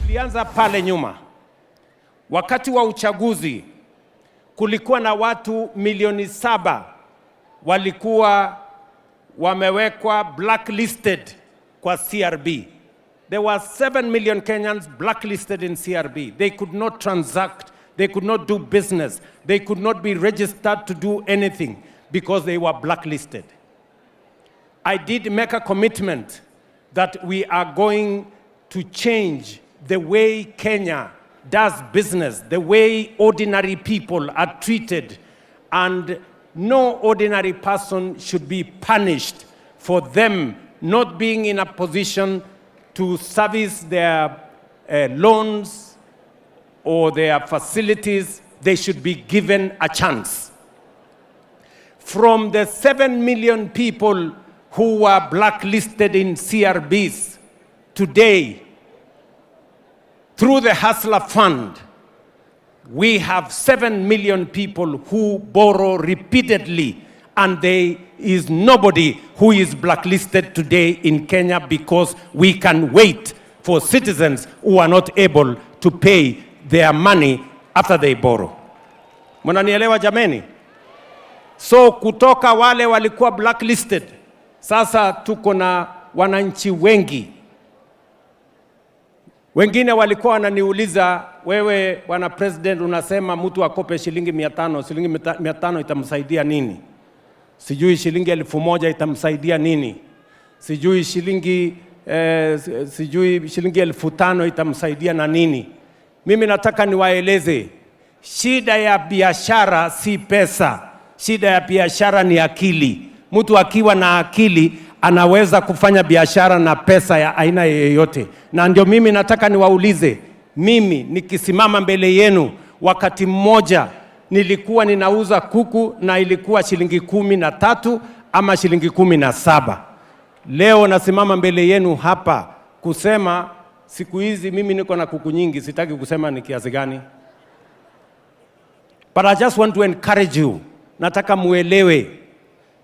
Tulianza pale nyuma. Wakati wa uchaguzi kulikuwa na watu milioni 7 walikuwa wamewekwa blacklisted kwa CRB. There were 7 million Kenyans blacklisted in CRB. They could not transact, they could not do business, they could not be registered to do anything because they were blacklisted. I did make a commitment that we are going to change the way Kenya does business, the way ordinary people are treated, and no ordinary person should be punished for them not being in a position to service their loans or their facilities. They should be given a chance. From the 7 million people who were blacklisted in CRBs, today, through the Hustler Fund, we have 7 million people who borrow repeatedly, and there is nobody who is blacklisted today in Kenya because we can wait for citizens who are not able to pay their money after they borrow. Mnanielewa, jameni? So kutoka wale walikuwa blacklisted, sasa tuko na wananchi wengi. Wengine walikuwa wananiuliza, "Wewe bwana president, unasema mtu akope shilingi 500, shilingi 500 itamsaidia nini? Sijui shilingi 1,000 itamsaidia nini? Sijui shilingi 5,000 itamsaidia na nini?" Mimi nataka niwaeleze, shida ya biashara si pesa, shida ya biashara ni akili. Mtu akiwa na akili anaweza kufanya biashara na pesa ya aina yoyote, na ndio mimi nataka niwaulize. Mimi nikisimama mbele yenu, wakati mmoja nilikuwa ninauza kuku na ilikuwa shilingi 13 ama shilingi 17. Leo nasimama mbele yenu hapa kusema siku hizi mimi niko na kuku nyingi, sitaki kusema ni kiasi gani. But I just want to encourage you. Nataka muelewe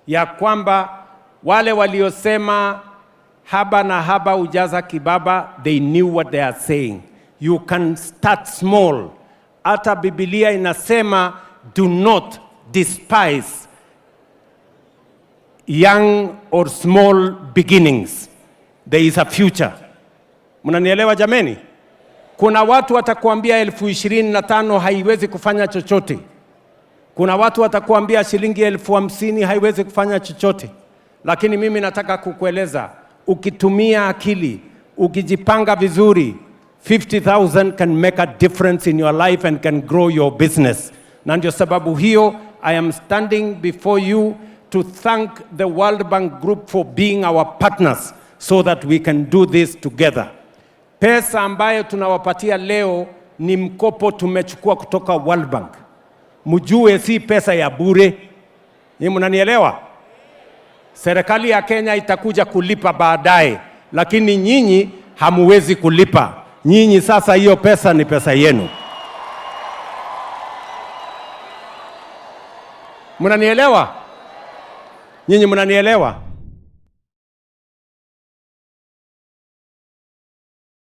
ya kwamba wale waliosema haba na haba hujaza kibaba, they knew what they are saying. You can start small. Hata Biblia inasema, "Do not despise young or small beginnings. There is a future." Mnanielewa, jameni? Kuna watu watakuambia 25,000 haiwezi kufanya chochote. Kuna watu watakuambia shilingi 50,000 haiwezi kufanya chochote, lakini mimi nataka kukueleza, ukitumia akili, ukijipanga vizuri, 50,000 can make a difference in your life and can grow your business. Na ndio sababu hiyo I am standing before you to thank the World Bank Group for being our partners so that we can do this together. Pesa ambayo tunawapatia leo ni mkopo tumechukua kutoka World Bank. Mjue si pesa ya bure. Ni mnanielewa? Serikali ya Kenya itakuja kulipa baadaye, lakini nyinyi hamuwezi kulipa. Nyinyi sasa hiyo pesa ni pesa yenu. Mnanielewa? Nyinyi mnanielewa?